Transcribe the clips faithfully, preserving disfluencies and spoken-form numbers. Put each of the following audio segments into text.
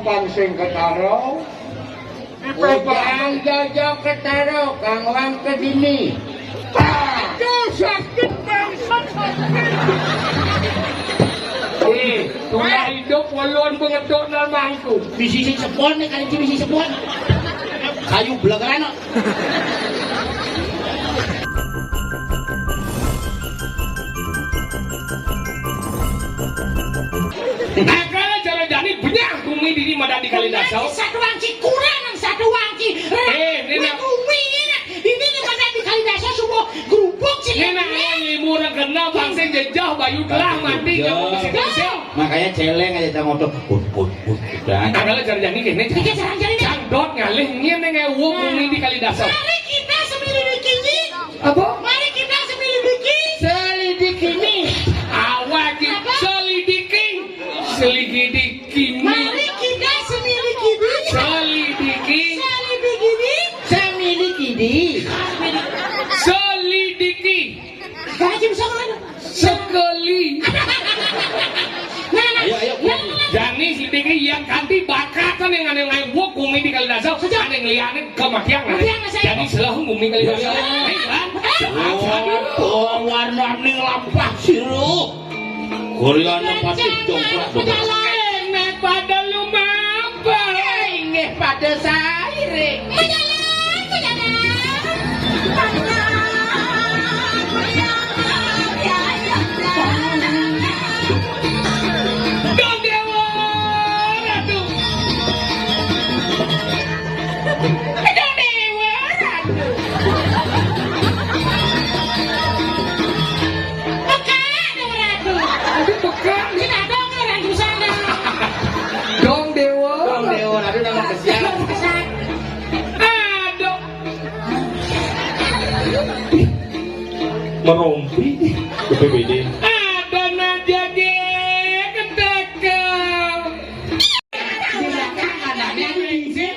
Pang sing ketara. Ujang jaja ketara, kang wang kedini. Aduh, sakit, bangsat, sakit. Eh, tulah hidup waluan pengetuk nang mangku. Bisi sepon nih, kali bisi sepon. Kayu belegeran, no. Nah, kalau cara jani banyak bumi dini madan di Kalidasa. Satu angki kurang, satu angki. Eh, ini nak bumi ini nak. Ini nih madan di Kalidasa semua gerubuk sih. Ini nak lima orang kena bangsa jejah bayu telah mati. Jejah. Nyawa besi-besi. Makanya celeng aja jangan otot. Pun, pun, pun. Udah. Nah, kalau cara jani gini. Tiga cara jani. Cangdot ngalih ngin nih ngewo bumi di Kalidasa. Mari kita semilih bikinnya. Apa? Mari kita selidiki. Selidiki nih. Awak kita selidiki. Selidiki nih. Mari kita semiliki nih. Selidiki. Selidiki nih. Semiliki nih. Selidiki. Kamu bisa kan? Sekali. Nah, nah. Ayo, ayo. Nah, nah, nah. Jani selidiki yang kanti bakatan yang aneh-aneh wuk bumi di Kalidasa. Sejak. Aneh ngeliatin kematian. Matian, saya. Jani selah bumi Kalidasa. Iya. Nih, kan? Oh, oh, warnane lampah sira. Goryane patih dongkrak, dongkrak. Enek pada lumampa. Inggih pada sairing. Pejalan, pejalan. Dong Dewa Ratu. Dong Dewa Ratu. Pekak Dewa Ratu. Aduh, pekak. Sing ada orang di sana. Dong Dewa. Dong Dewa Ratu nama kesian. Aduh. Merompi ke B P D. Ada nak jaga keteka.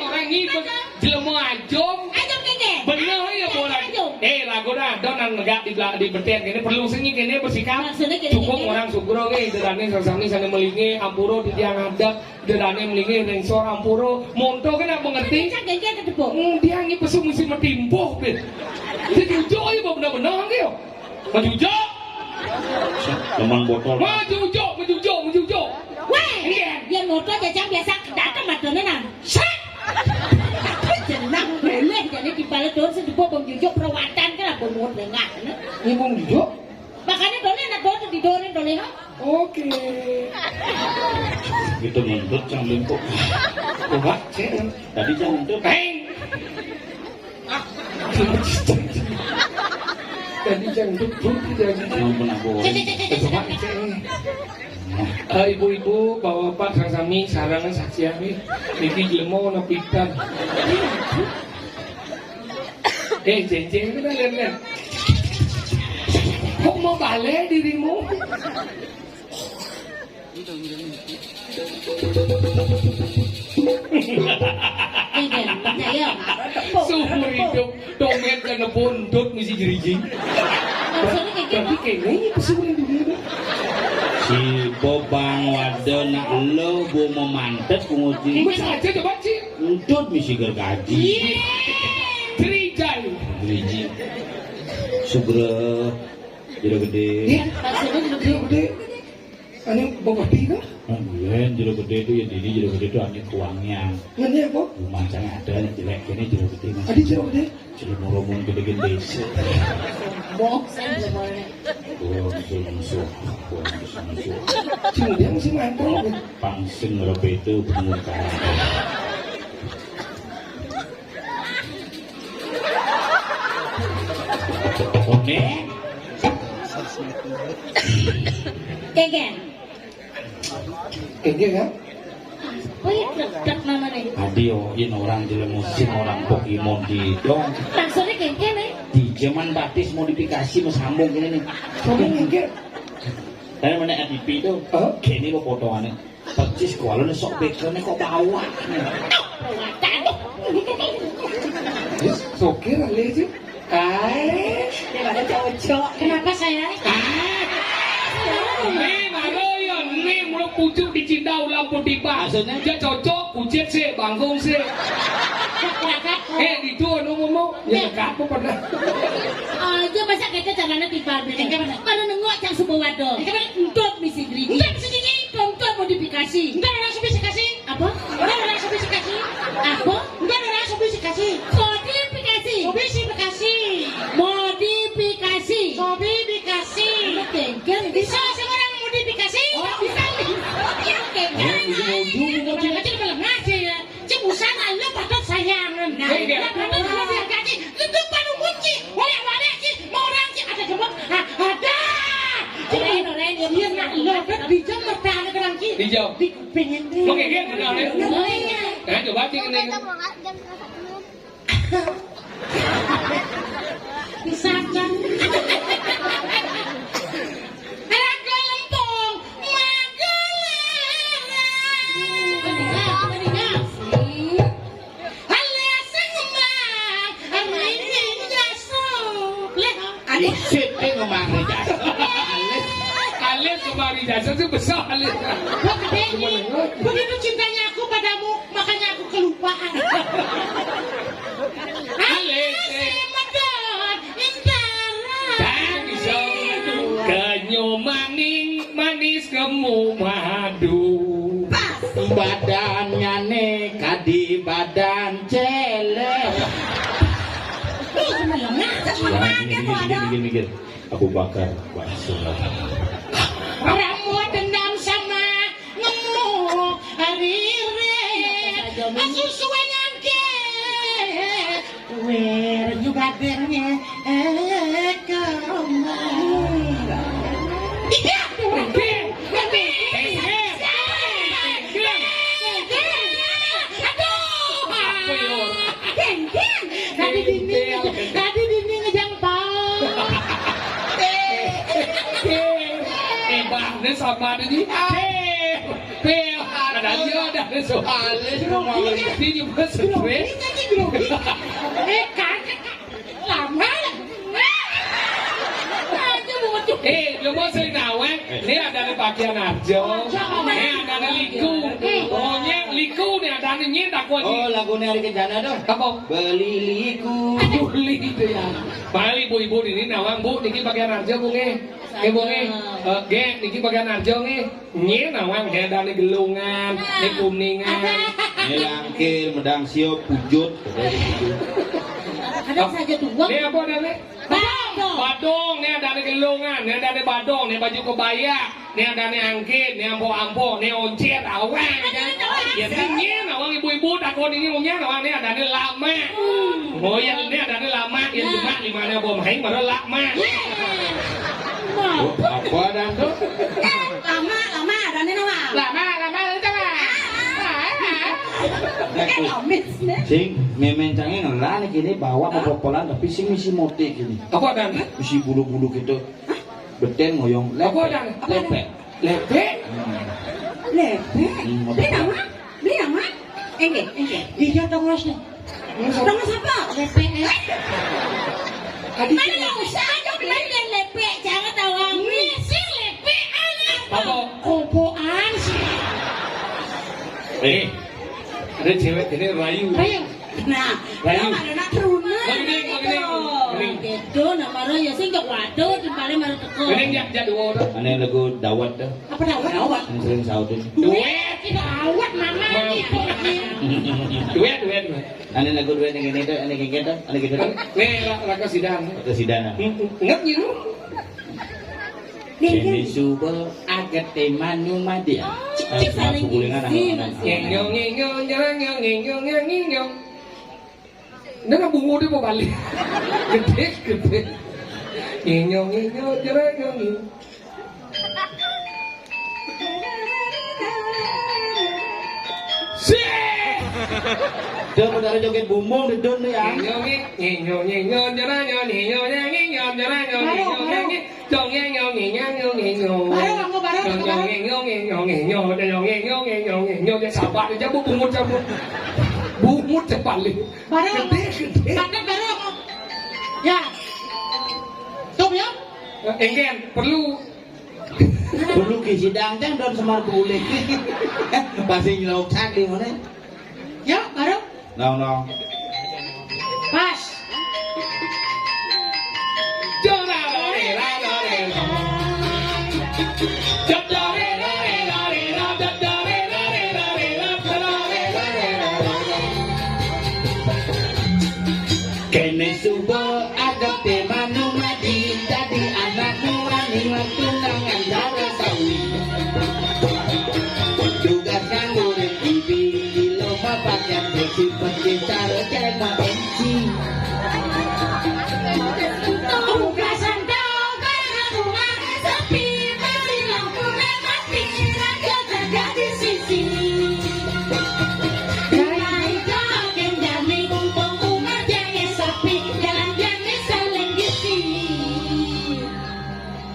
Orang ngibet jelema ajum. Ajum kene. Bener ya bola. Ajum. Eh, lagu dah, don nang negak di belak-, di beten kene perlu seni kene bersikap. Maksudnya kene, cukup kene. Orang sugro ke, dedane sami-sami sane melinge, ampura titiang adep, dedane melinge rengsor ampura. Monto ke nak mengerti? Cak gengge ke tepuk. Hmm, dia ngi pesu mesti metimpuh, Pit. Dia jujur aja benar-benar ke. Menjujur. Teman botol. Menjujur, menjujur, menjujur. Weh, iya. Yen motor jajang biasa dateng madone nang. Sek. Jeneng boleh jadi dibalik doang sing dibawa bang jujuk perawatan kan abang mau dengah. Ini bang jujuk. Makanya boleh nak doang di doang boleh, ha? Oke. Gitu ngentut sambil kok. Coba cek. Tadi jangan ngentut. Hei. Jadi jangan duduk jadi. Yang pernah boleh. Cek, cek, cek, cek, coba cek. Cek. Eh, ibu-ibu, bapak-bapak, sang sami, sarang saksian nih. Niki jelema warna pitan. Eh, jeng-jeng itu kan lihat. Kok mau balik dirimu? Iya, percaya. Seumur hidup, dongeng kena bondot mesti jerijing. Maksudnya kayak gimana? Berarti kayaknya ini pesuruh dulu. Si Bobang wadah nak lo bu memantet penguji. Mas aja coba, Ci. Entut mesti gergaji. Iya. Jerijai. Jerijing. Sugro. Jero gede. Iya, maksudnya jero gede. Anu, bapati kan? Kan yen jero gede itu ya diri jero gede itu ane kuangnya. Ngene apa? Rumah saya ada yang jelek ini jero gede, Mas. Adi jero gede? Jero moromon gede-gede desa. Boh, saya belum boleh. Gua musuh musuh, gua musuh musuh. Cuma dia mesti main pro. Pangsing rebe itu penunggu kalah. Oke. Kengkeng. Kengkeng ya? Wih, tek nama nih. Adi, oh, ini orang jelek musim, orang Pokemon di dong. Maksudnya kengkeng nih? Di zaman batis modifikasi mau sambung gini nih. Sambung kengkeng. Tapi mana F T P itu? Hah? Kini lo potongannya. Persis kualane sok bekelne kok bawah. Wis, sokir ale sih. Kae. Dia pada cocok. Kenapa saya? Ah. Nih, baru ya, nih, mulut Ujuk dicindau lampu tiba. Maksudnya? Dia cocok, ujet sih, bangkung sih. Eh, itu anu ngomong, ya, dekat apa pernah? Ah, dia masa kita caranya tiba dulu. Yang mana? Kalau nengok yang sebuah wadah. Yang mana? Entut misi gerigi. Entut misi gerigi. Entut modifikasi. Entut orang modifikasi. Apa? Entut orang modifikasi. Apa? Entut orang modifikasi. Modifikasi. Modifikasi. Modifikasi. Modifikasi. Bisa sing orang modifikasi? Oh, bisa. Oke, oke. Oh, ujung-ujung. Macam melengah sih ya. Cik usah nak lo patut sayangan. Nah, iya. Patut lo dihargai. Itu baru kunci. Oleh wadah sih, mau orang sih ada jembok. Ah, ada. Orang, orang dia nak lo, dijam mata anak orang sih. Dijam. Di kuping ini. Oke, iya, benar, ya. Nah, coba cik ini. Pisah, Cang. Raga Lempung, Magelang. Alias Ngembang, Ringin Jasuk. Leh. Alis. Siti Ngembang Ringin Jasuk. Alis. Alis Ngembang Ringin Jasuk itu besar alis. Begitu cintanya aku padamu, makanya aku kelupaan. Alih. Alih, medot, intara. Kan iso. Kenyo maning, manis kemu madu. Pas. Badannya nih kadi badan celek. Ih, semangat, semangat ya, kok ada. Mikir-mikir. Aku bakar bakso. Ramu dendam sama ngemuk rire. Susuwe nyangke. Wer juga denge, eh, kemana? Iya. Aduh. Apa ya? Deng, deng. Tadi dinding aja, tadi dinding aja yang tahu. Eh, eh, eh, Bang, ini sama ada di. Eh, eh, ada dia, ada dia, so. Alis, kemana? Ini juga stres. Eh, kaget. Lama. Aja mau ngecek. Eh, lu mau sering nawek? Ini ada di bagian Arjo. Ini ada di Liku. Pokoknya Liku nih ada di nyin tak kuat. Oh, lagunya Ari Kencana dong. Apa? Beli Liku. Beli itu ya. Balik ibu-ibu ini nawang, Bu, niki bagian Arjo, Bu, nggih. Nggih, Bu, nggih. Eh, nggih, niki bagian Arjo, nggih. Nggih, nawang, nggih, ada di Gelungan, di Kuningan. Nggih, Angkil, Medang Siop, Pujut. Ada saja tuh. Ini apa ada nih? Badong. Badong, nih ada nih Gelungan, nih ada nih Badong, nih baju kebaya, nih ada nih Angkil, nih ampo-ampo, nih oncet, awang. Ya, ini nawang ibu-ibu, takon ini punya nawang, nih ada nih lama. Oh ya, ini ada nih lama, yang cuma lima nih bom haing, baru lama. Oh, apa ada tuh? Lama, lama, ada nih nawang. Lama, lama, itu lah. Eh, omis nih. Sing, memeng cange ngelah nih kini bawa popolan tapi sing misi mote kini. Apa ada? Misi bulu-bulu gitu. Beten ngoyong. Apa ada? Lepek. Lepek? Hmm. Lepek? Hmm, apa? Beli nama? Beli nama? Enggak, enggak. Iya, tongos nih. Tongos apa? Lepek. Tadi mana nggak usah aja beli lepek, jangan tahu. Misi lepek anak. Apa? Kompoan sih. Eh, ada cewek ini rayu. Rayu. Nah, rayu. Ada nak teruna. Begini, begini, begini. Gitu, nama rayu sing jok waduh, di paling baru teko. Ini jak jak dua orang. Ane lagu dawet dah. Apa dawet? Dawet. Yang sering sautin. Duet, kita awet mama. Duet, duet, duet. Ane lagu duet yang ini tuh, ane gengget tuh, ane gitu tuh. Nih, ra- raka sidang. Raka sidang. Hmm, hmm. Ingat gitu. Ini suba agak tema nu madi. Cik, cik, saling ngisi, Mas. Ngenyo, ngenyo, nyerang, ngenyo, ngenyo, ngenyo. Nang bungo dia mau balik. Gede, gede. Ngenyo, ngenyo, nyerang, ngenyo. Sih. Dia mau dari joget bumbung di dun nih ya. Ngenyo, ngenyo, ngenyo, nyerang, ngenyo, ngenyo, nyerang, ngenyo, ngenyo, ngenyo. Dong, ngenyo, ngenyo, ngenyo, ngenyo. Bareng, kamu bareng, dong, bareng. Ngenyo, ngenyo, ngenyo, dong, ngenyo, ngenyo, ngenyo. Dia sabar aja, Bu, bungut aja, Bu. Bungut aja paling. Bareng. Gede, gede. Pakai bareng. Ya. Tuh, ya. Eh, engken, perlu. Tuh, Lu ki sidang cang don semar bulik. Pasti nyelok cak di mana? Yo, baru. No, no. Pas. Kene suba adepe manumadi dadi anak muani tunangan dara sawi. Tugas nganggur ibi ilo mapakan besi peti cara cai ma M C. Ugasan tau karena rumah sepi, beli lampu mati, raga jaga di sisi.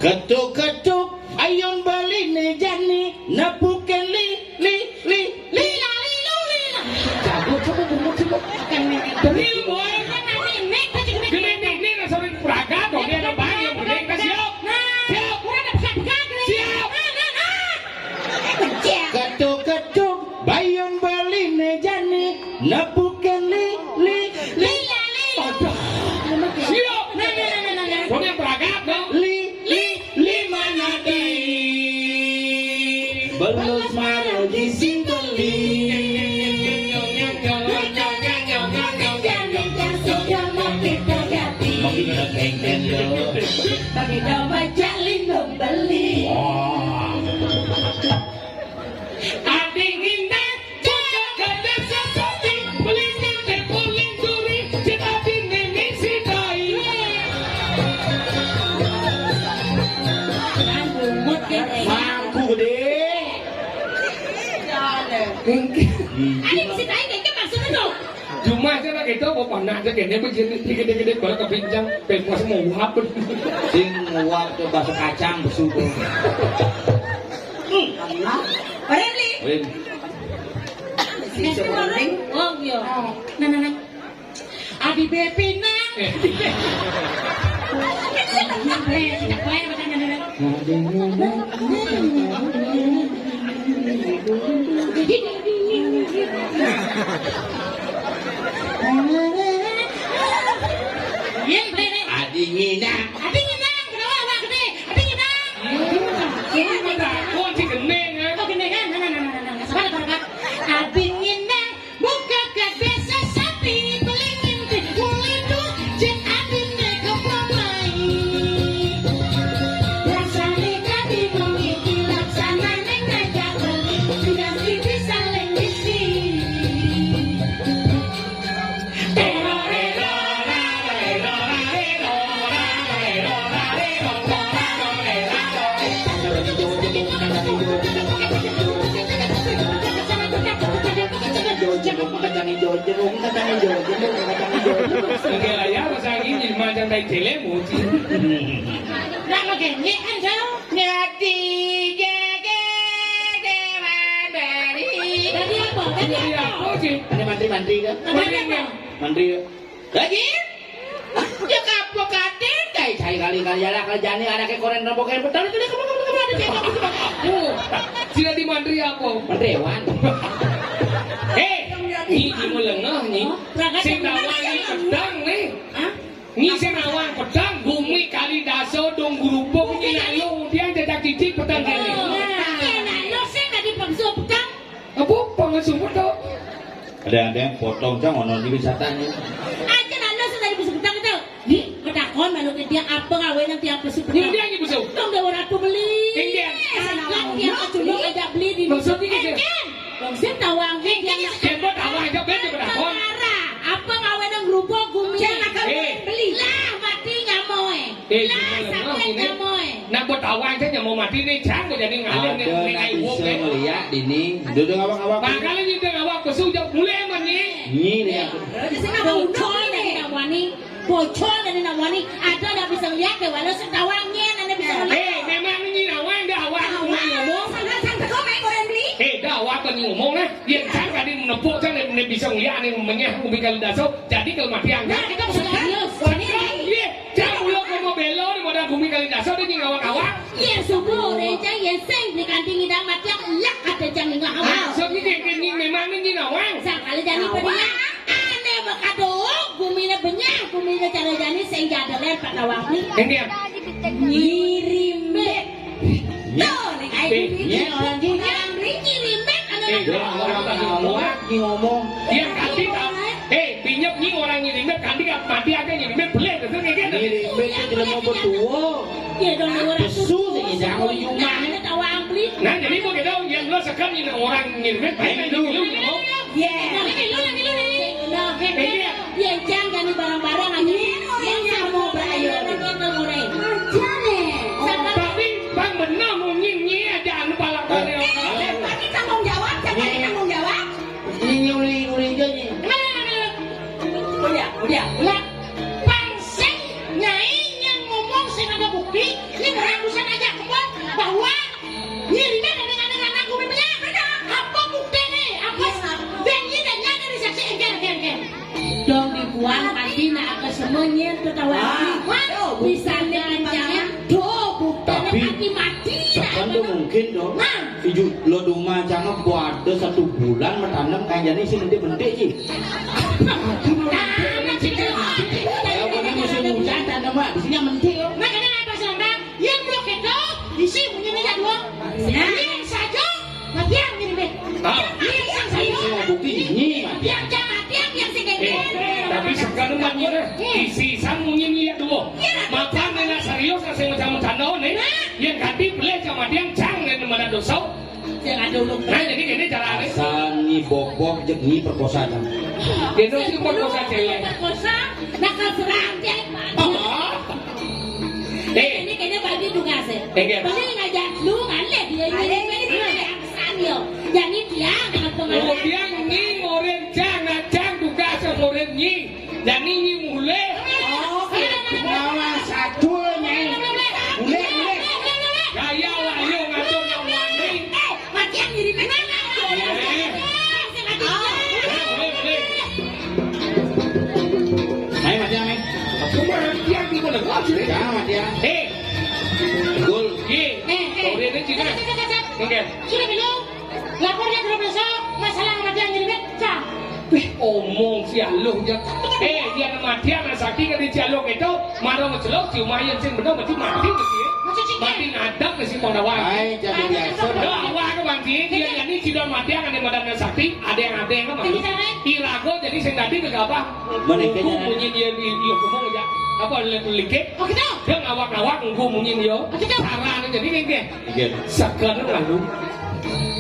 Ketuk-ketuk, ayun baline jani, nepukin li, li, li, li. Lila, lilu, lila. Jago, coba beremut, coba. Bukan nenek. Dari lu, boy. Kan nenek, nenek, nenek, nenek. Gini, nenek, nenek, rasanya peragat, dong. Dia ada banyak, nenek. Kita siap. Nah, siap. Udah ada pekat-pekat, nih. Siap. Nah, nah, nah. Ketuk-ketuk, bayun baline jani, nepukin li, li, li. Lila, lilu. Aduh. Siap. Nah, nah, nah, nah, nah, nah. Dong yang peragat, dong. Li, li, lima nadi. Belus maragi si beli. Bagi domba jalin membeli. Wah. Ading indah, buka kedai sesuatu, beli tempe, beli duri, cita di nini si doi. Mangku gede. Ayo, si tai kayak maksudnya dong. Cuma aja lah gitu, mau panas aja kayaknya begini, gede-gede, baru kepincang, pempos mau uap. Sing uap tuh bakso kacang, besugo. Hmm, Allah. Bareng, Li. Win. Si Seorang. Oh, iya. Nah, nah, nah. Abi Bepina. Eh. Eh, tidak boleh, tidak boleh. Iya, iya, iya. Adi Ngina. Adi Ngina, kenapa awak gede? Adi Ngina. Ini mah takut si gendeng, ya. Oh, gendeng, kan? Nah, nah, nah, nah, nah, nah. Sabar, sabar, sabar. Adi Ngina, buka gede sesapi, pelingin di kulitu, jin adine kepamai. Rasane kadi mengiki laksanane ngajak beli, sudah sisi saling bisi. Oke lah ya, masa ini macam tai celemu. Nak makan ni kan jauh. Nyati gege dewan bari. Tadi apa? Tadi apa? Ada mantri-mantri kan? Tadi apa? Mantri. Lagi? Ya kapo katen, kai cai kali-kali ada kerjane, ada ke koren rembok kain betul itu dia kamu kamu kamu ada dia kamu kamu. Oh, sila di mantri apa? Mantri wan. Eh, ini mau lengah ni. Sing tawang ni pedang ni. Hah? Ni sing nawang pedang, bumi kali daso dong gurupuk ni lalu dia jajak cicik pedang kene. Nah, nah, lo sing tadi pengsuh pedang. Apa pengasuh pedang? Ada-ada yang potong cang ono di wisatanya. Aja lah lo sing tadi pengsuh pedang itu. Di ketakon malu ke dia apa ngawe nang tiap pengsuh pedang. Ini dia yang pengsuh. Dong dia orang pembeli. Ini dia. Kan tiap pengsuh aja beli di. Maksudnya gitu. Kan. Wong sing tawang ki dia. Siapa tawang aja beli ketakon. Apa ngawe nang rupuk gumi. Jangan kau beli. Lah mati nyamoe. Eh, lah, gimana? Sakit ini nyamoe. Nak buat awal aja nyamuk mati nih, jangan jadi ngalir nih. Ada nak bisa melihat ini. Duduk awak-awak. Makanya ini udah awak besuk jauh mulai emang nih. Ini nih. Bocor dari nak wani. Bocor dari nak wani. Ada nak bisa lihat ke walau setawangnya, ada bisa lihat. Eh, memang ini nawang dah awak ngomong. Sangat sangat kau main orang beli. Eh, dah awak apa nih ngomong lah. Dia kan tadi menepuk kan dia bisa ngeliat nih menyah umi kali daso. Jadi kalau mati angkat. Nah, kita bisa serius. Iya. Cak mulo komo belo ni modal gumi kali daso dia nying awak-awak. Iya, Subuh rencang yén sing dikanti ngidang matiang, lak ada jang ningah awak. Maksud niki kén nying memang niki nawang. Sakali jani padinya. Ané makado guminé benyah, guminé cara jani sing jadelen patawang. Ini. Nyirimbit. Tuh, nih, ayo, nyirimbit. Nyirimbit, ané. Eh, orang apa ngomong? Ngomong. Dia kanti, eh, pinjam nyi orang nyirimbit, kanti mati aja nyirimbit, boleh, betul nggak? Nyirimbit itu jelema betua. Iya dong, orang besu sing ngidang uli umah. Nah, jadi mau kita yang lo sekarang ini orang nyirimbit, baik dulu. Iya. Nah, iya. Yang cang jani barang-barang aja. Yang sama berayo. Aja nih. Tapi bang benar mau nyi aja anu palak. Eh, tapi tanggung jawab, siapa yang tanggung jawab? Ini uli-uli aja nih. Udah, udah, udah. Bang sing nyai yang ngomong sing ada bukti, ini orang bisa ngajak ngomong bahwa nyirinya dari anak-anak gue punya. Apa bukti nih? Apa? Dan ini dan nyata dari saksi, engkel, engkel, engkel. Dong dibuang pasti nak ke semuanya ketawa. Ah. Waduh, bisa nih jangan. Tuh, bukti tapi mati-mati. Kan tuh mungkin dong. Nah. Ijo lo di umah cang ada satu bulan matanem, kayaknya sih mentik-mentik sih. Kalau kena musim hujan tanem, Mak, di sini mentik, yo. Nah, kena apa sih, Bang? Yang blok itu isi punya minyak dua. Ya. Yang saja, matiang ini, deh. Ah. Yang saja. Ini mau bukti ini, matiang. Yang jangan, yang, yang sing. Eh, tapi sekarang mah nyina, isi sang munyi minyak dua. Iya. Maka nena serius kasih macam canda nih. Nah. Yang ganti boleh sama dia cang dan mana dosa. Jangan dulu. Nah, jadi gini caranya. Asal nyi bobok, jek nyi perkosa, kan? Dia tuh sih perkosa cewek. Perkosa, nakal serang cewek. Oh. Eh. Ini kayaknya bagi tugasnya. Eh, iya. Paling ngajak lu, ngalih dia ini. Ngalih. Ini pesan, yo. Jadi dia akan pengaruh. Oh, dia nyi ngorin cang, nah, cang tugasnya ngorin nyi. Jani nyi mulih. Oh, malah satu, Nyai. Mulih, mulih. Gaya wayu ngatur nyawani. Eh, matian diri. Eh. Mulih, mulih. Ayo, matian, Nyai. Aku mah matian di mana? Jangan, matian. Eh. Gul. Ye. Eh, eh. Sore ini juga. Oke. Sudah belum? Lapornya belum besok, masalah kematian jadi pecah. Wih, omong si aluh ya. Eh, dia kematian, nah, sakti kan di si aluh itu, marah ngecelok, si umayan sing bener, mesti mati mesti. Masa sih, mati ngadak ke si Pandawa. Hai, jadi biasa. Lo awak ke bang si, dia ini sudah mati, akan di madan sakti, ada yang ada yang kan. Irago jadi sing tadi ke apa? Menikah. Bunyi dia di, di ngomong aja. Apa, likit? Oh, gitu. Dia ngawak-ngawak, ngomong bunyi dia. Oh, gitu. Caranya jadi kayak gitu. Iya. Sekarang lalu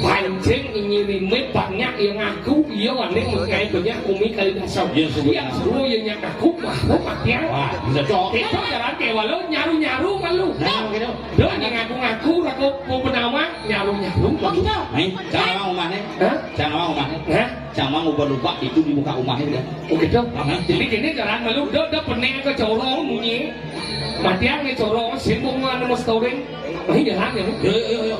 pancing ini rimit banyak yang ngaku, iya, aneh mengenai banyak umi kali dasar. Iya, semua. Yang semua yang ngaku mah, mah, ya. Wah, bisa cok. Itu jalan kayak walau nyaru-nyaru malu. Nah, gitu. Dia yang ngaku-ngaku, ragu mau penawar, nyaru-nyaru. Oh, gitu. Nih, cara mau mana? Hah? Cara mau mana? Hah? Sama ngubah-ubah itu di muka rumahnya dia. Oh, gitu. Jadi gini, jalan malu, udah, udah pening ke corong bunyi. Matian nih corong, simbung anu mas touring. Ayo jalan ya. Yo, yo, yo, yo.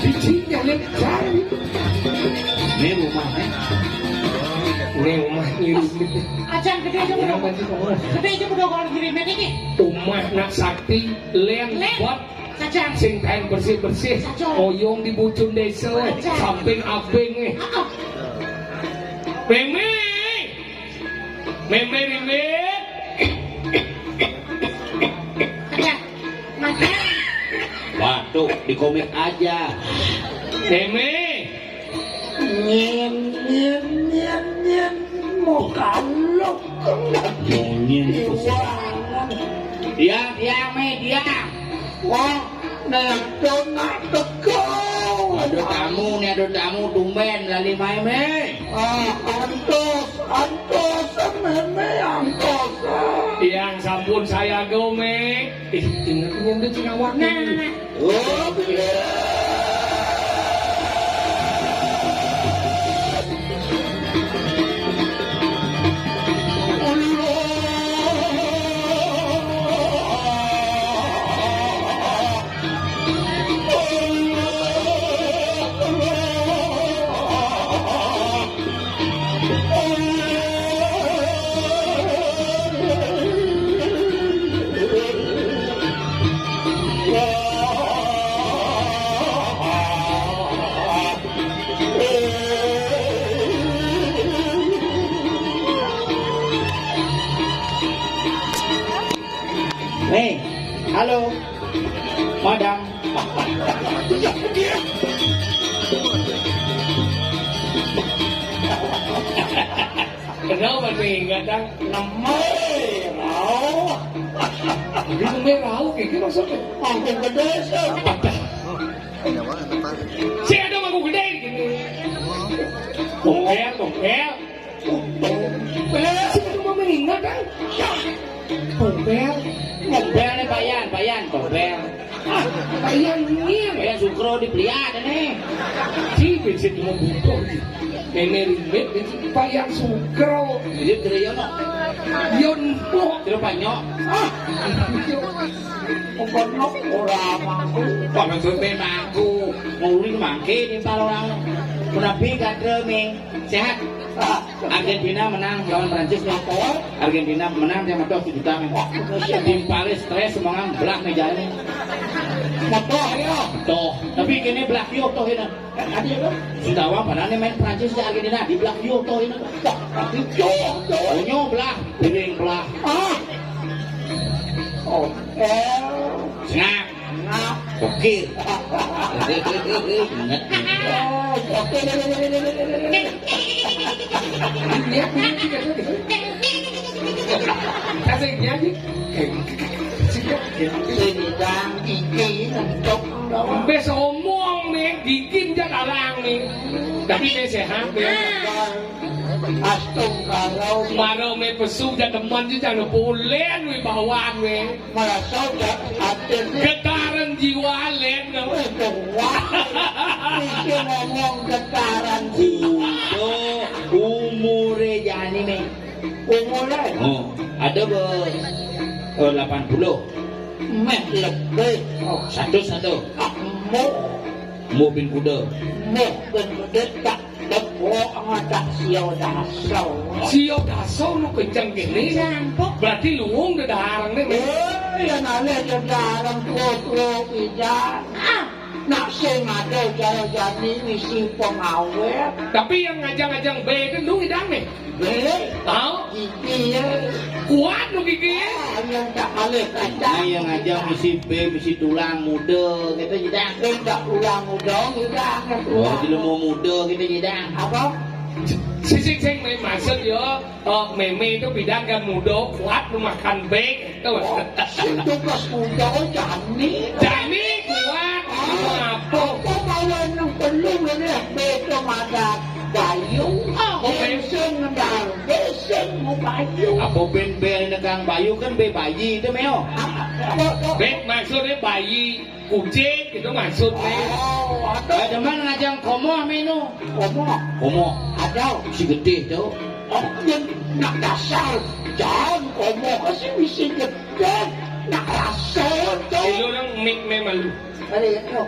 Biji jalan cari. Ini rumahnya. Ini rumah ini. Acan gede aja udah. Gede aja udah kalau diri ini. Rumah nak sakti, len, len. Buat Kacang. Sing kain bersih-bersih, kacang. Oyong di bucun desa, kacang. Samping abing, eh. Ah, ah. Meme! Meme, Meme! Kacang. Makan. Waduh, di komik aja. Meme! Nyin, nyin, nyin, nyin. Mau kalok. Mau nyin itu. Iwangan. Diam, diam, eh, diam. Wah, nek nak teko. Ada tamu nih, ada tamu tumben lali mai, Mé. Ah, antos, antos, Meme, antos. Yang sampun saya go, Mé. Ih, inget nyendut sing awak. Nah, nah, nah. Oh, bener. Kenapa nih, kadang ngemé rauh? Ngemé rauh, kayak gimana maksudnya? Angkung gedé, sih. Si ada mangkuk gedé, gitu. Bongkel, bongkel. Bongkel. Si kudu mau meninggal, kan? Bongkel. Bongkel nih, Payan, Payan, bongkel. Ah, Payan nih. Payan Sukro di Peliat, nih. Si, prinsip mau butuh, nih. Nenek Rimbit, prinsip Payan Sukro. Jadi, Triyono. Yono. Terus Panyo. Ah, iya. Pokoknya ora mangku. Kok maksudnya mangku? Nguri mangke di orang. Menapi kadre, mi. Sehat. Ah. Argentina menang lawan Prancis, mi. Argentina menang, dia metu tujuh juta, mi. Tim paling stres, semangat, belah meja ini. Metu, ya. Toh, tapi kene belah yo toh ini. Kan ada, kan? Sudah, wah, padahal main Prancis di Argentina, di belah yo toh ini. Tapi yo, yo. Onyo belah, piring belah. Ah. Oh, eh. Sengak. Sengak. Oke. Ingat. Oh, oke. Lihat, lihat, lihat, lihat. Kasih nyanyi. Sini, Bang, gigi nyentuk. Wis omong nih, gigi ndak larang nih. Tapi dia sehat, ya. Astungkara. Maro me pesu, jak demen, jak demen, boleh, wi, bawaan, wi. Merasa udah ada nih. Getaran jiwa, Len. Wah, iki ngomong getaran jiwa. Kudu umure jani, mi. Umure? Oh, ada be, eh, delapan puluh. Meh lebih. Oh, satu, satu. Ah, mu. Mu bin kuda. Mu bin kuda tak tepuk ngatak sio daso. Sio daso nu kenceng kene. Campuk. Berarti luwung dedaharang ne, mi. Eh, ya nale dedaharang tuo-tuo pidan. Ah. Nak sing ada jaro jani ngisi pengawet. Tapi yang ngajang-ngajang be itu nu idang, mi. Beli. Tahu? Gigi ya. Kuat nu gigi ya. Ah, yang tak boleh kacang. Ini yang aja misi be, misi tulang muda gitu, Jidang. Yang tak tulang muda, Jidang. Oh, jelema muda gitu, Jidang. Apa? Sisik sing main maksud yo. Oh, meme itu bidang kan muda, kuat nu makan be, itu. Oh, sing tugas muda, jani. Jani kuat. Ah, apa? Apa bawa nang perlu ini, be itu makan. Bayu. Oh, ben. Sing ngendal, be sing mau Bayu. Apa ben, be nekang Bayu kan be bayi itu, Meo. Ah, apa, apa? Be maksudnya bayi, kucing, itu maksudnya. Oh, ada. Eh, demen ngajang komoh, menu. Komoh. Komoh. Ada. Si gede itu. Oh, yang nak dasar. Jangan komoh, kasih misi gede. Nak rasa itu. Lu orang mik memang lu. Ada ya, no.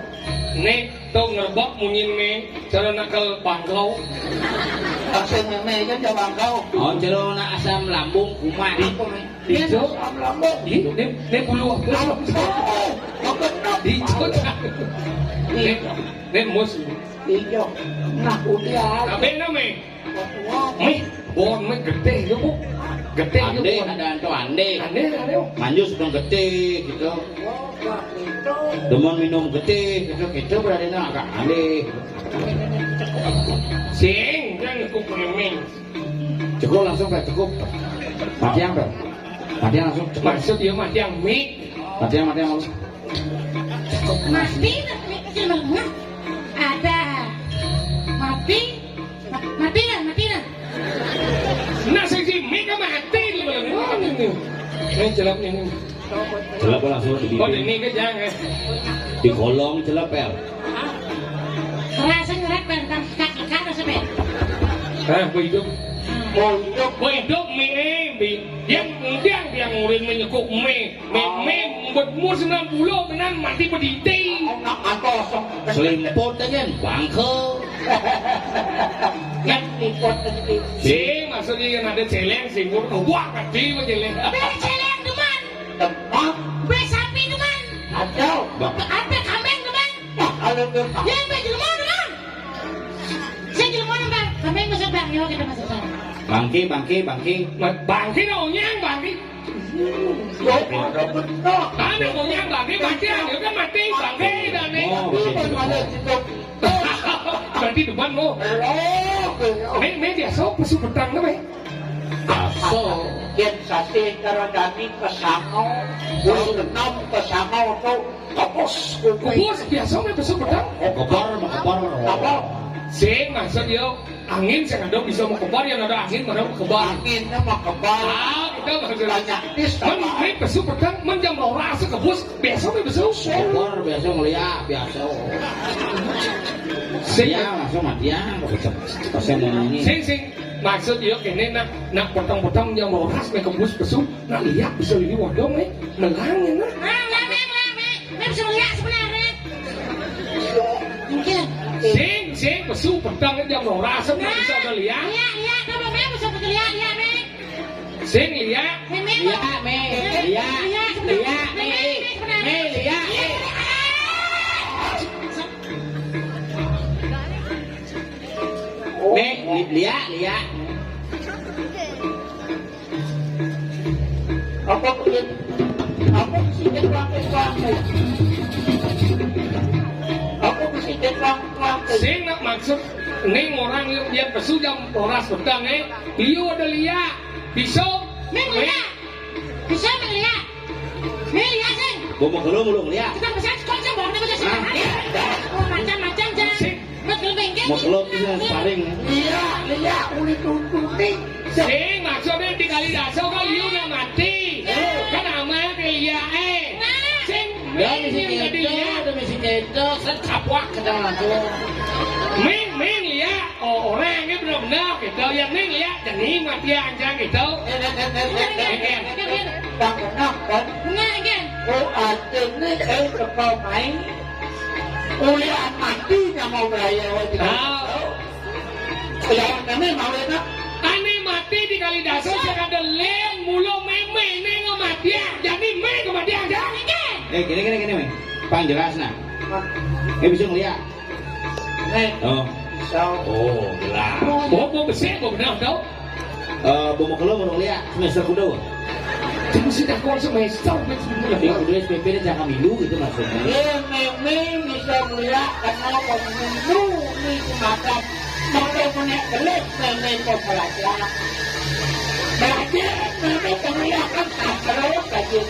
Nih, tuh ngerebok munyin me, cara nakal bangkau. Asam me kan ya bangkau. Oh, cara nak asam lambung kumat. Di, apa, me? Di, asam lambung. Di, ini, ini bulu apa? Asam lambung. Apa, apa? Di, ini, ini mus. Iya. Nah, udah. Tapi ini, me. Mih, bon mih gedé yo, Bu. Gedé yo, ande, bon. Ada anto ande. Ande, ande. Manjus dong gedé gitu. Demen minum gedé gitu, gitu berarti agak ande. Sing, kan cukup memeng. Cukup langsung, Pak, cukup. Matiang, Pak. Matiang langsung, cukup. Maksud ya matiang mik. Matiang, matiang langsung. Mati, mati, mati. Ada. Mati. Mati lah, mati lah. Nah, sing si Mika mati lu, belum. Oh, ini. Ini celap ini. Celap langsung di bibir. Oh, ini ke jangan. Di kolong celap, El. Rasa ngerat bantang kaki kata sampai. Ah, bu hidup. Bu hidup, bu hidup, mi, eh, bi. Yang, yang, yang ngurin menyekuk mi. Mi, mi, buat umur sembilan puluh, benar mati pediti. Anak atos. Selimput aja, bangke. Kan liput tadi. Si, maksudnya yang ada celeng, si umur, wah, kecil mah celeng. Be celeng demen. Demen. Be sapi demen. Ada. Ada kambing demen. Wah, ada demen. Ya, be jelema demen. Saya jelema demen. Kambing masuk bang, yo kita masuk bang. Bangke, bangke, bangke. Ba-, bangke na onyang, bangke. Yo, ada benar. Ada onyang, bangke, bangke, ya kan mati, bangke, dan nih. Oh, bangke. Berarti demen, mo. Nih, nih, biasa, pesu petang, nih, nih. Aso. Yén sasih karo dani kesanga, wis enom kesanga to kebus kuping. Kebus biasa mé besu peteng. Oh, keber, mah keber. Apa? Sing maksud yo, angin sing ada bisa mau keber, yang ada angin mana mau keber. Anginnya mah keber. Ah, kita maksud. Banyak tis, men, apa? Men besu peteng, men jam rolas kebus, biasa mé besu. Keber, biasa ngeliat, biasa. Sing. Ya, langsung mati ya, kebus. Pas yang mau nyanyi. Sing, sing. Maksud yo kéné nak, nak peteng-peteng jam rolas mé kebus besu, nak liak bisa ini waduh mé nelang ya nak. Ah, lah, Mé, Mé, Mé. Mé bisa liak sebenarnya. Mungkin. Sing, sing, besu peteng jam rolas mé bisa ada liak. Liak, liak, kamu Mé bisa ada liak, liak, Mé. Sing liak. Mé, Mé, Liak, Mé. Liak. Liak, sebenarnya. Liak, Mé, Mé. Mé, Mé, sebenarnya. Mé, liak, Mé. Liak, Mé. Mé, li-, liak, liak. Apa kulit? Apa kulit? Apa kulit? Apa kulit? Sing nak maksud ning orang yang, yang besu jam rolas peteng, eh. Liu ada liak. Bisa. Mé liak. Bisa mé liak. Mé liak sing. Bomo gelo mulung liak. Kita bisa sekolah sing, bawa kita bisa. Hah? Oh, macam-macam, Jang. Sing. Betul bengkel. Mau kelop bisa sparring. Iya, iya, uli tuntuti. Sing, maksudnya di kali daso kan liu nak mati. Eh. Kan aman ke liak, eh. Nah. Sing, ya, misi yang tadi keto, liak. Ada misi keto, set kapuak kita langsung. Ming, ming liak. Oh, orang ini benar-benar gitu. Yang ning liak, jadi mati aja gitu. Eh, eh, eh, eh, eh, eh. Kan benar, kan? Benar, kan? Oh, artinya, eh, kepala main. Kuliah mati nyamau beraya, weh, tidak tahu. Kuliah kami mau ya, Kak? Ane mati di kali daso, jangan ada lem, mulu meme, ini ngematian. Jadi, me kematian, jangan. Eh, gini, gini, gini, me. Pang jelas, nah. Ini bisa ngeliat. Nih. Oh. Pisau. Oh, jelas. Oh, mau besar, mau benar, tau? Eh, bomo kelo mau liak semester kudu. Kamu sudah kau semester, semester. Tapi kudu S P P ini jangan milu gitu maksudnya. Iya, meme bisa melihat karena pemilu ini semacam mata menek kelit meme kau pelajar. Belajar, meme penglihakan tak terlalu belajar.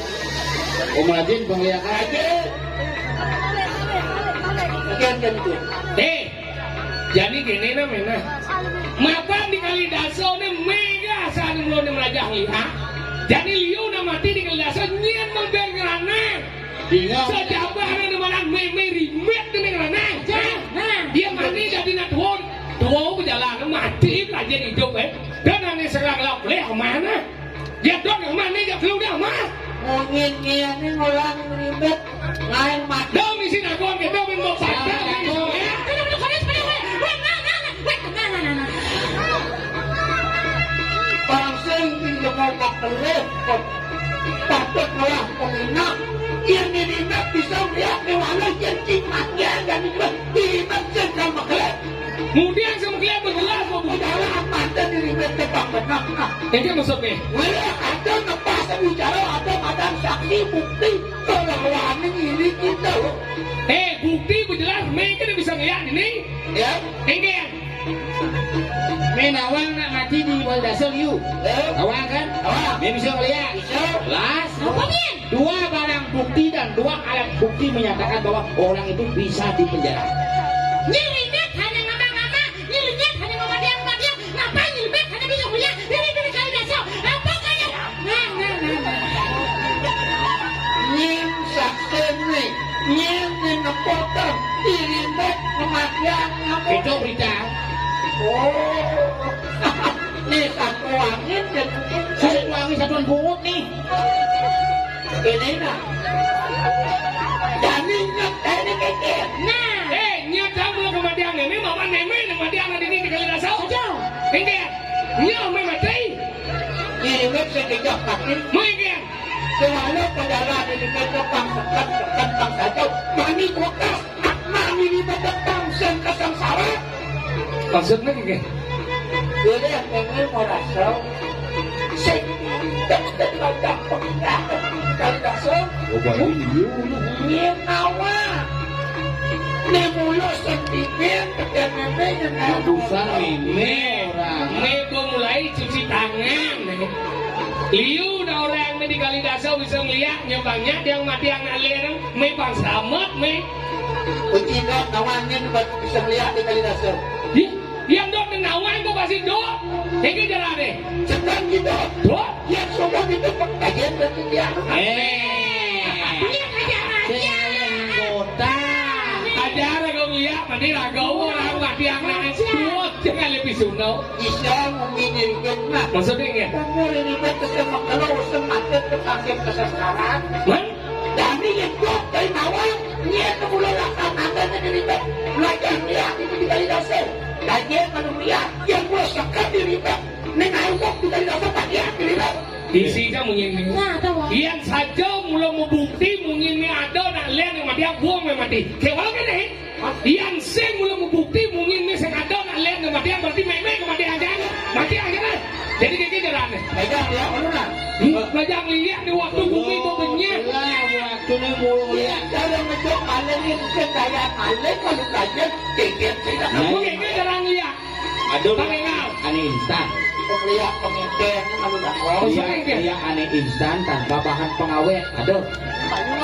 Oh, melajin penglihakan. Belajar. Belajar tentu. Eh, Jani kéné nah, ménah. Mapan di kali daso né méga sané mula né mlajah liak. Jani liu nak mati di kali daso nyén mengber ngranang. Tinggal. Sajabah né malah mémé rimet né ngranang. Nah, dia mati jadi nak tuwon. Tuwon bejalan mati belajar hidup, eh. Dan ané serang lap leh mana? Dia dong yang mana, dia belum dah mah. Mungkin dia ini orang ribet, lain mati. Dong isi nagon kita main mau pacar kan, ya. Pangsing pinjam mau pakelih, patut malah penginap. Yang dirimet bisa melihat di mana yang cimat dia dan itu dirimet sing sama kelih. Kemudian sama kelih berjelas, mau buka jalan, mata dirimet tepang benang. Nah, ini maksudnya. Wéh, ada ngepas bicara, ada madang saksi, bukti, kelawanan ini kita. Eh, bukti bejelas, mungkin bisa ngeliat ini. Ya. Enggak. Mé nawang nak mati di Waldaso liu. Ya. Nawang kan? Nawang. Mé bisa ngeliat. Bisa. Las. Apa, Min? Dua barang bukti dan dua alat bukti menyatakan bahwa orang itu bisa dipenjara. Nyirimet hanya ngama-ngama, nyirimet hanya ngama diam-diam. Ngapa nyirimet hanya bisa ngeliat? Dari, dari kali daso. Apa kaya? Nah, nah, nah, nah. Nyén saksine, nyén nenepoten, dirimet kematian ngapa? Itu berita. Oh. Nih, satu angin dan satu angin, satuan bungut nih. Ini nah. Jani nyet, eh, ini kecil. Nah. Eh, nyet kamu kematian ini, mama neme, kematian ini di kali daso. Betul. Ini, nyet, mama mati. Ini sekejap mati. Mungkin. Selalu perjalanan ini ke depan, depan, depan, depan saja. Mami kota, mami ini ke depan, sen kesengsara. Maksudnya gini. Jadi yang pengen mau rasa, sing, dekat macam pengindahan, kan rasa. Oh, baru ini. Ini awak. Ini mulut sendiri, pekerjaan ini, ini. Urusan ini. Mé bemulai cuci tangan. Liu dah orang mé di Kalidasa bisa ngeliat nyebangnya tiang mati anak lir, mé bang selamat mé. Kunci dok nawangin bisa ngeliat di Kalidasa. Ih, yang dok nawang kok pasti dok. Ini jalan deh. Cekan gitu. Dok. Yang sobat itu kajian berarti dia. Eh. Sing anggota. Ajar aku ngeliat, mati raga orang mati anak. Dok, jangan lebih sunau. Bisa memilih hikmah. Maksudnya, iya? Umur ini mah kesel mengkelo, usah mati, terpaksa kesesaran. Hah? Jadi, itu dari awal, niat mulai laksanakan diri, belajar niat itu di Kalidasa. Kajian manusia, yang mulai sekat diri, ning ayo kok di Kalidasa, tak niat diri. Isi aja munyi ini. Nah, tahu. Yang saja mula mau bukti, munyi ini ada, nak lihat yang mati, buang yang mati. Kayak walau kan, eh? Yang sing mula mau bukti, munyi ini sing ada, nak lihat yang mati, berarti mek-mek kematian aja. Mati aja kan? Jadi kayak gitu, Ran. Pegang ya, ulun, Ran. Hmm? Belajar lihat di waktu bumi itu benyek. Lah, waktu ini mulu lihat. Kalau ngejok maling ini sing kaya maling, kalau kaya, kayak gitu. Nah. Oke, ini jarang lihat. Aduh, Bang Engal. Ane instan. Lihat pemimpin, kalau nggak mau. Iya, iya, ane instan tanpa bahan pengawet. Aduh.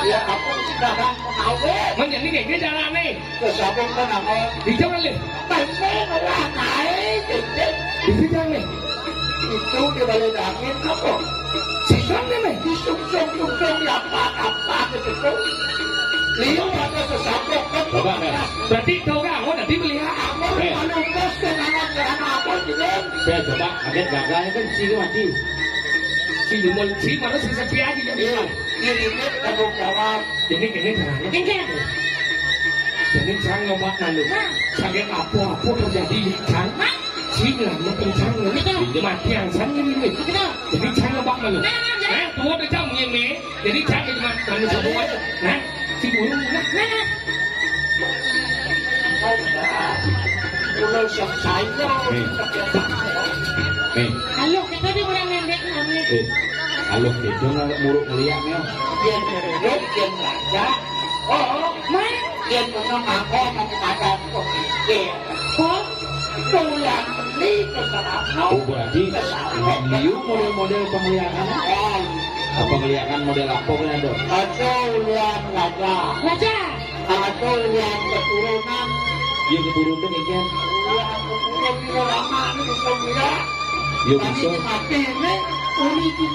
Iya, aku sudah bahan pengawet. Menjadi kayak gitu caranya. Terus apa kan apa? Hijau kali. Tempe malah naik, gitu. Di sini nih. Itu di balai dangin apa? Sisam nih, nih. Di sungsung-sungsung, di apa-apa gitu. Liu ada sesabok kan. Coba, Bel. Berarti kau kan, oh, nanti melihat. Apa, eh, kalau bos ke nama, ke nama apa gitu? Bel, coba, kaget gagal kan, sini mati. Si Limon, si mana si sepi aja, jadi. Iya, ini tanggung jawab. Ini, ini, ini. Ini. Jadi, Cang, nyoba malu. Nah. Saking apa-apa terjadi, Cang. Hah? Si ngelamuk, Cang, ini. Betul. Mati yang Cang ini, ini. Betul. Jadi, Cang, nyoba malu. Nah, nah, nah. Nah, tuh ada Cang ini. Jadi, Cang, ini mah, malu semua. Nah, si burung, nah. Nah, nah. Udah siap saya. Nih. Nih. Halo, kita di orang nendek namanya. Eh, halo, itu nggak muruk ngeliat, ya. Dia muruk, dia raja. Oh, Mai. Dia pernah makan sama ada pemimpin. Oh, tulang beli ke sana. Oh, berarti liu model-model pengliakan. Oh. Apa pengliakan model apa kan ada? Ada ulian raja. Raja. Ada ulian keturunan. Iya, keturunan, iya. Ulian keturunan, iya, lama ini bisa ulian. Iya, bisa. Mati ini, uli di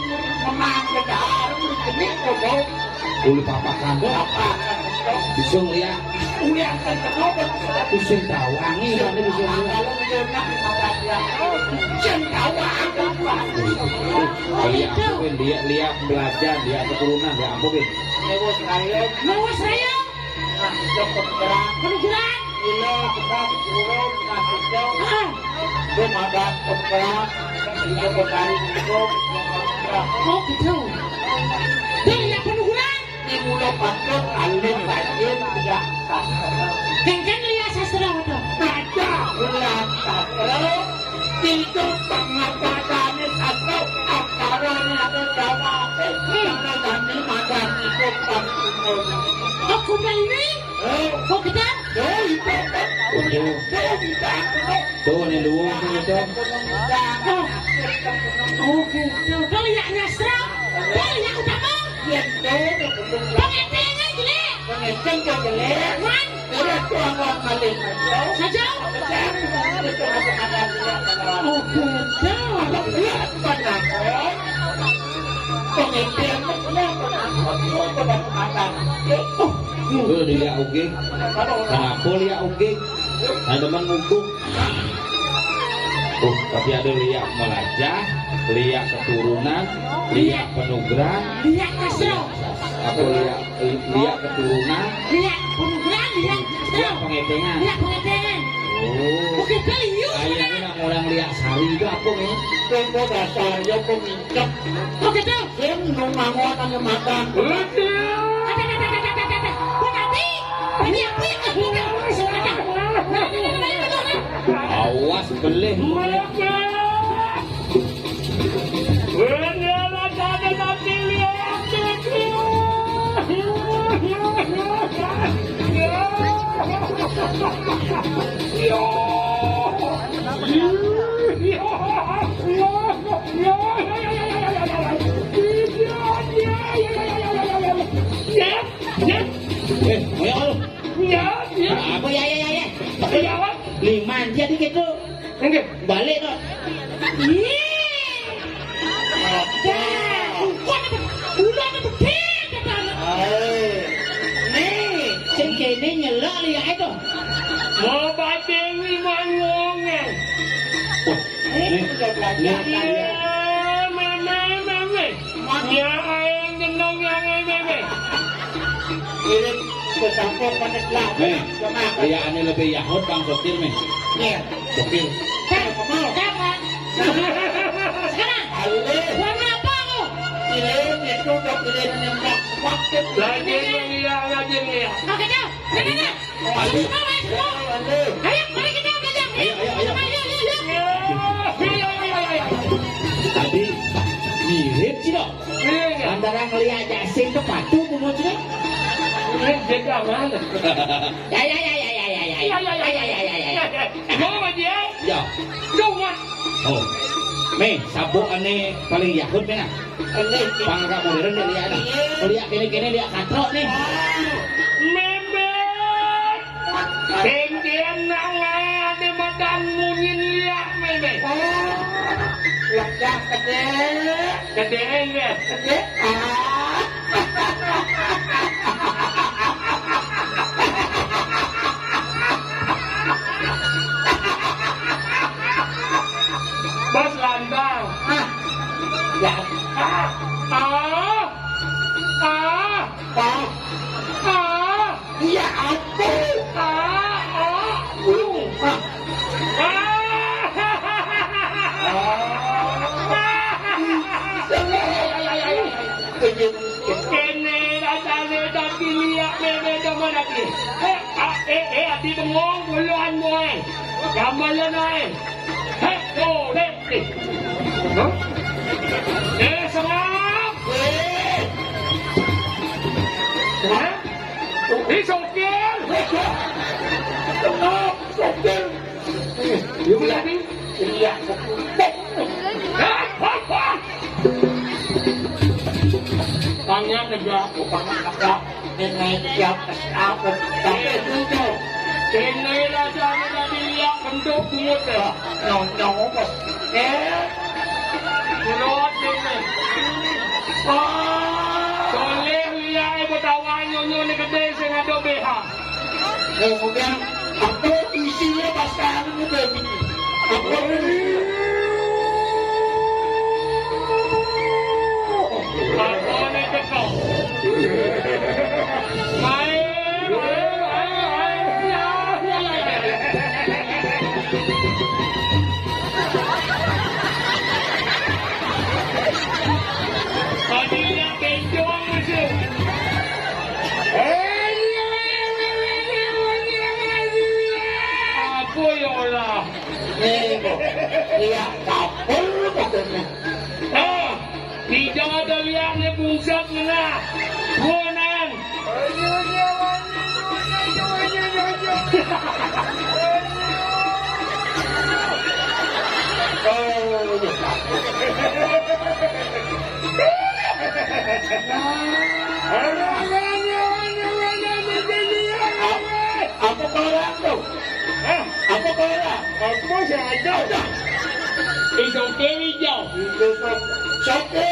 menang ke dalam, uli ini, kobong. Uli papakan, kok. Papakan, kok. Bisa ngeliat. Uli yang terkenal, kok. Pusing tahu, angin, kan, bisa ngeliat. Kalau ngeliat, bisa tahu, angin, Pak. Lihat, apa, dia, lihat belajar, lihat keturunan, lihat apa, Bin? Lewat saya. Lewat saya. Nah, itu pemberat. Pemberat. Gila, kita turun, nah, itu. Ah. Itu madat pemberat. Itu petani itu. Oh, gitu. Dia lihat penuhuran. Di mula patut alim rajin tidak sastra. Kengkeng lihat sastra, betul. Baca ulang sastra. Itu pengapatannya sastra. Aksaranya ada Jawa. Hmm. Karena kami makan itu pasti. Oh, kuda ini? Eh. Oh, kita? Oh, itu. Oh, itu. Tuh, ini luwung tuh, itu. Oh. Oke. Tuh, tuh, lihat nyastra. Tuh, lihat utama. Pengetengan jelek. Pengetengan jelek. Wan. Udah tua mau maling. Saja. Oke, tuh. Apa dia? Pengetengan jelek. Oh. Tuh, dia oke. Kenapa dia oke? Nah, teman ngutuk. Oh, tapi ada liak melajah, liak keturunan, liak penugeran, liak kasro, apa liak, liak keturunan, liak penugeran, liak kasro, liak pengetengan, liak pengetengan. Oh. Oke, beli yuk. Kayaknya nak orang liak sari itu apa nih? Tunggu dasarnya pemincak. Oke, tuh. Sing nung mangonan makan. Ada, ada, ada, ada, ada, ada. Berarti, ini apa yang kamu tahu? Awas, belih. Gitu. Nggih. Balik kok. Ih. Dah, bukan apa, bulan apa, beda, Bang. Hai. Nih, sing kene nyelak liake to. Mau badengi manggonge. Wah, nih, nih, nih. Iya, meme, meme. Ya, aing jeneng yang meme. Irit kecampur panas lah. Nih, iya, ane lebih Yahud, Bang Sokir, nih. Nih. Sokir. Cak, cak, Bang. Sekarang. Halo. Warna apa aku? Irit itu udah pilihan yang waktu. Lagi lihat, lagi lihat. Oke, dah. Dah, dah, dah. Ayo, ayo, ayo. Ayo, mari kita belajar. Ayo, ayo, ayo. Ayo, ayo, ayo. Tadi mirip sih, dok. Iya, iya. Antara ngeliat Jasin ke Patu, bungut sih. Ini beda mana? Ya, ya, ya, ya, ya, ya, ya. Iya, iya, iya, iya, iya, iya, iya. Mau sama dia? Ya. Cuma. Oh. Nih, sabuk ane paling Yahud, nih, nah. Pang agak modern deh, lihat, nah. Iya. Lihat kene-kene, lihat katrok, nih. Memet. Sing kene nang ae ade madan munyin liak meme. Oh, ledak gede. Gede, ya? Gede. Ah. Bos lantang. Ah. Ya. Ah. Ah. Ah. Pak. Ah. Iya, aku. Ah, ah, lu. Ah. Ah. Kene rasane dadi liak meme demen ati. Eh, ah, eh, eh, ati bengong buluan moe. Gambalan ae. Heh, oh, heh, eh. Hah? Eh, serap. Eh. Hah? Ini sopir. Kenapa sopir? Iya, iya. Iya. Hah? Hah? Hah? Tangan negak, bukan negak. Ini naik siap ke siap, sampai tujuh. Ini rasanya tadi lihat bentuk bungut ya. Nyong, nyong, apa? Eh? Menurut ini. Wah. Soleh lihat, eh, Betawa nyonyo ni gede, sing ada B H. Kemudian, apa isinya pas kali ini, Bang? Apa ini? Apa ini, Ceko? Main, main, main, main. Ya, ya, ya, ya. Tadinya bencong itu. Apa ya Allah? Nih, iya, kapur katanya. Ah, tidak ada liatnya bungsat ngena. Buanan. Oh, iya. Apa orang tuh? Hah? Apa orang? Apa saja? Itu Dewi jauh. Itu Soke.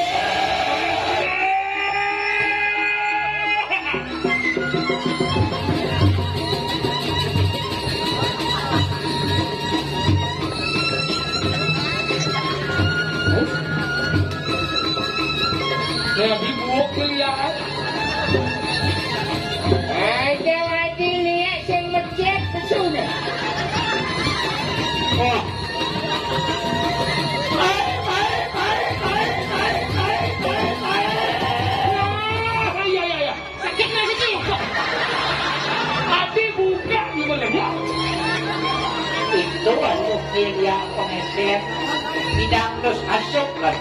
Jadi buuk kuliah. Ada lagi lihat sing masjid pesona. Wah. Wah, iya, iya, iya. Sakit nggak sih? Tapi buka gimana? Itu anu, dia pengecer. Tidak terus masuk lah.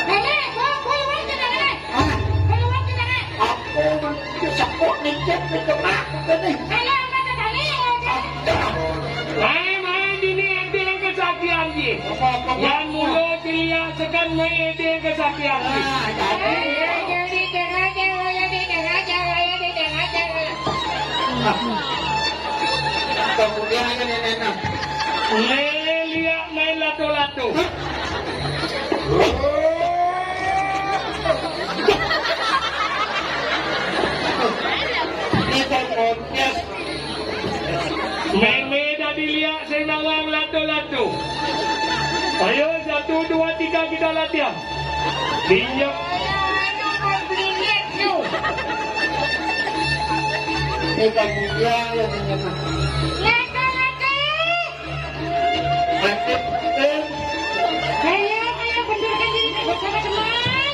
Nenek, bawa, bawa, bawa ke nenek. Hah? Bawa, bawa ke nenek. Aku sepuk nih, cek, nih, kena, kena. Nenek, apa ke tadi? Main-main ini ente yang kesakian, Ji. Apa, apa, apa? Yang mulut dilihat sekan main ente yang kesakian, Ji. Ah, jadi. Ayo, jadi, dengar aja, ayo, di, dengar aja, ayo. Kemudian ini, ini, ini. Mé liak main lato-lato. Mémé dadi liak sing nawang lato-lato. Ayo, satu, dua, tiga, kita latihan. Pinjam. Lato-lato. Ayo, ayo, benturkan diri, teman.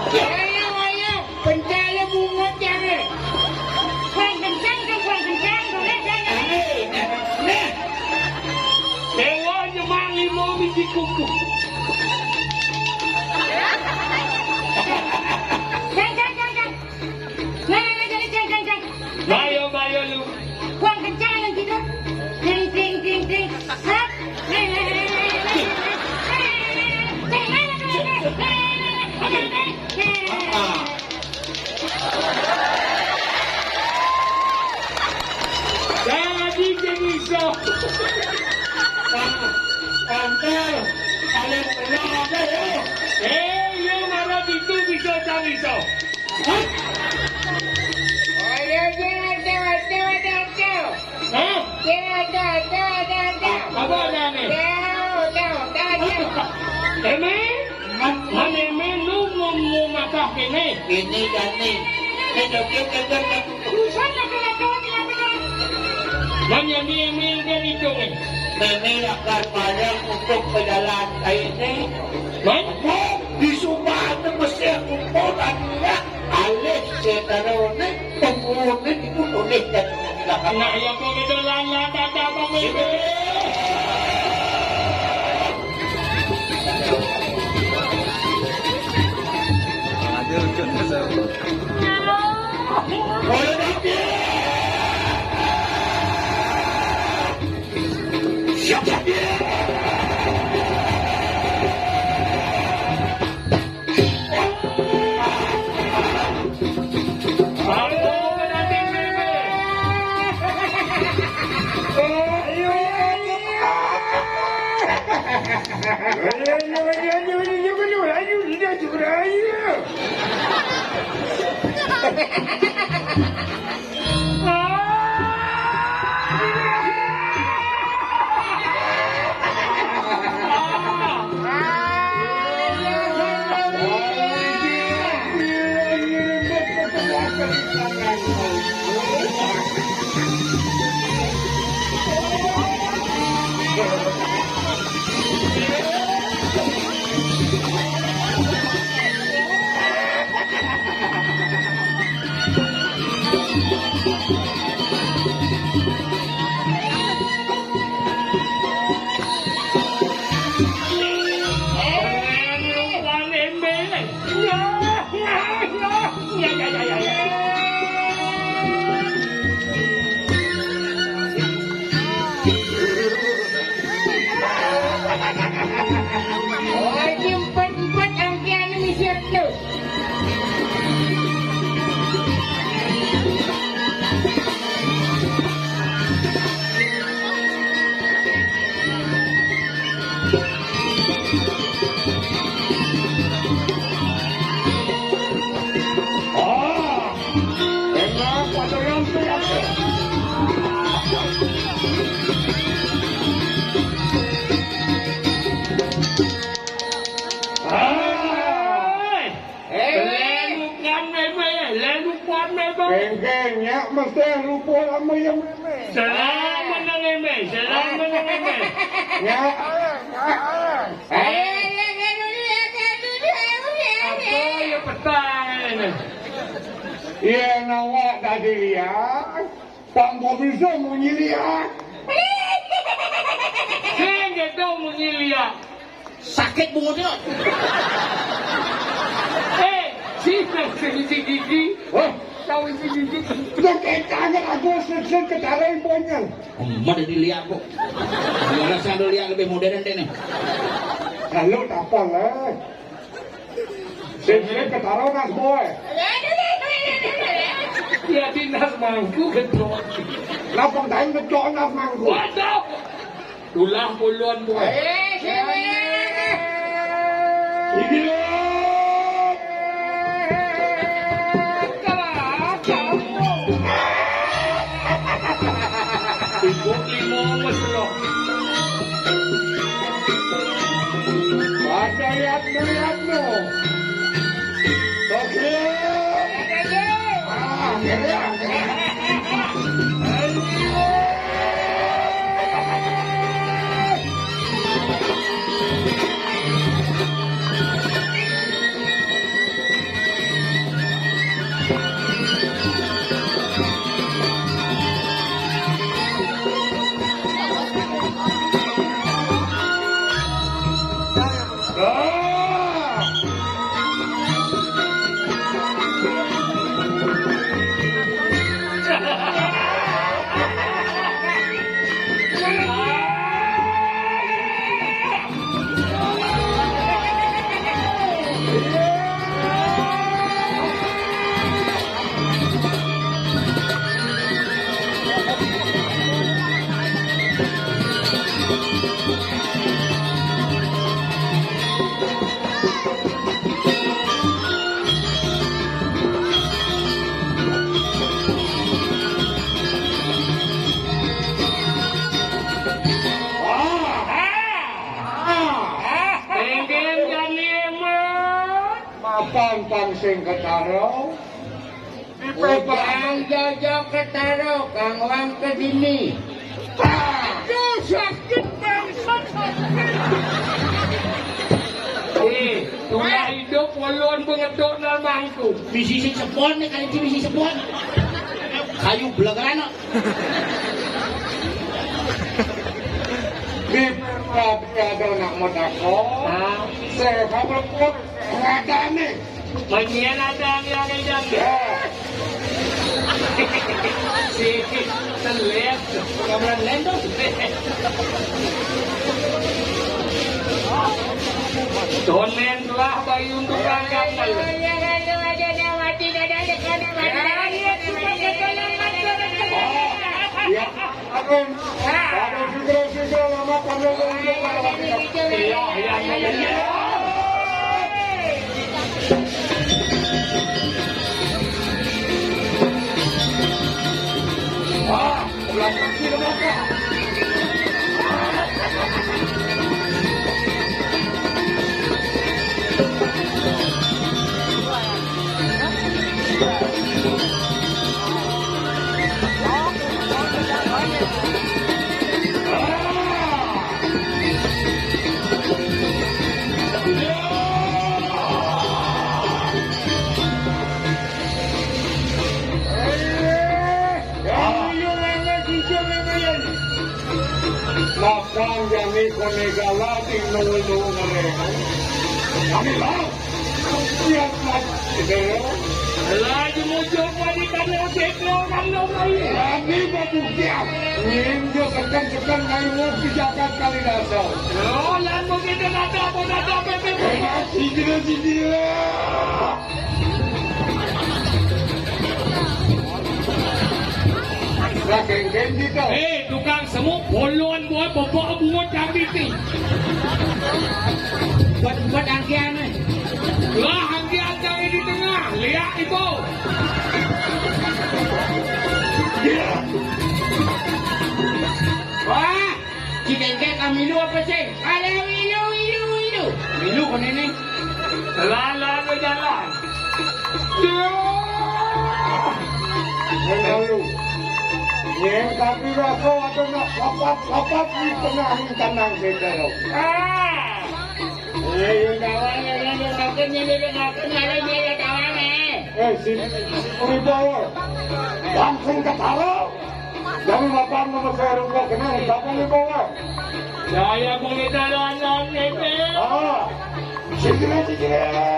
Ayo, ayo, pencahaya bunga jangan. Kurang kencang, kan, kurang kencang, boleh, jangan. Dewa nyemang limo biji kuku. Jangan, jangan, jangan. Nah, nah, nah, jangan, jangan, jangan, jangan. Bayo, bayo, lu. Buang kencang yang gitu. Ting, ting, ting, ting. Hap. Jangan bikin iso. Pantel, paling benar apa ya? Eh, lu marah gitu bisa cari iso. Hah? Ayo, jangan, jangan, jangan, jangan. Hah? Ada, ada, ada, ada, ada. Apa ada nih? Tahu, tahu, tahu, tahu. Eme? Mana eme lu mau, mau makan kene? Ini kan nih. Ini joget, joget, joget. Mana eme yang kan itu nih? Eme akan bayar untuk pejalan kaki ini. Hah? Mau di Subang mesti aku mau tadi ya. Alih sekarang ini. Pembunuhnya dibunuh nih, dan anak yang begitu lanyata apa ini? Siapa dia? Oh, ini empat-empat angkian ini siap tuh. Hai. Eh, lelu kuat meme, lelu kuat meme. Kengkeng, nyak mesti lupa lama yang meme. Selama nang meme, selama nang meme. Ya, ya, ya. Eh, ya, ya, ya, ya, ya, ya, ya. Apa ya petang ini? Ya, nawak tadi lihat. Tanggo bisa munyi liak. Sing gitu munyi liak. Sakit bungut itu. Eh, si sing isi gigi. Wah, tahu isi gigi. Udah kayak kangen aku sing ketara yang banyak. Emak dari liak kok. Malah sambil liak lebih modern deh nih. Kalau tak apa lah. Sing ketara mas boy. Ya dinas mangku gedhok. Lapang daeng gedhok nas mangku. Waduh. Tulah kulon, Boy. Eh, sini. Ini. Ibu limo mesra. Ada lihat, lihat, no. Oke. Ah, oke, oke. Tenggen jani emot. Mapan kang sing ketara. Ujang jaja ketara, kang wang kedini. Aduh, sakit bangsat, sakit. Eh, tulah idup, ulun bengeduk nang mangku. Bisi sing sepon nih, kali ini bisi sepon. Kayu belegeran, no. Di Permadi ada anak muda kok. Ah. Saya kabar pun, saya ada nih. Bagian ada yang ada yang. Ya. Si telet. Kameran lendong. Donen lah bayi untuk angkat. Ya. Agung, Agung, Sugro, Sugro, lama, Pamela, Sugro, Sugro, Sugro. Iya, iya, iya, iya. Wah, sebelah kaki, sebelah kaki. Lapang jani kone gala di nulu nulu ngerehan. Kami lah. Siap, Mas. Laju muncul padi kami ojek lo, kami lo, kami. Kami babuktian. Ninjo sekan-sekan kayu wong pejabat kali dasar. Lo, lan mungkin ada apa, ada apa, P P. Enak sih, gila sih, gila. Lah, geng-geng gitu. Eh, tukang semuk, bolon, buat bebek, bungut, dan pipi. Buat, buat angkian, eh. Lah, angkian cari di tengah. Lihat, Ibu. Wah, Cikengkek, ah, milu apa, Ceng? Ada milu, milu, milu. Milu kan ini. Jalan, jalan, jalan. Lalu, yang tapi rasa ada nak lapat, lapat di tengah tanang saya. Ah. Eh, yang kawan, yang, yang, yang makan, yang, yang makan, ada dia yang kawan, eh. Eh, si Wibowo. Langsung ke Taro. Jangan lapar nama saya rupa kenal, siapa Wibowo? Saya boleh jalan-jalan, eh. Ah. Segera, segera.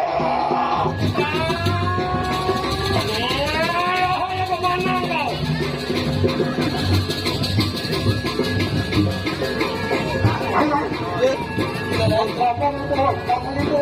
Kapan itu, kapan itu?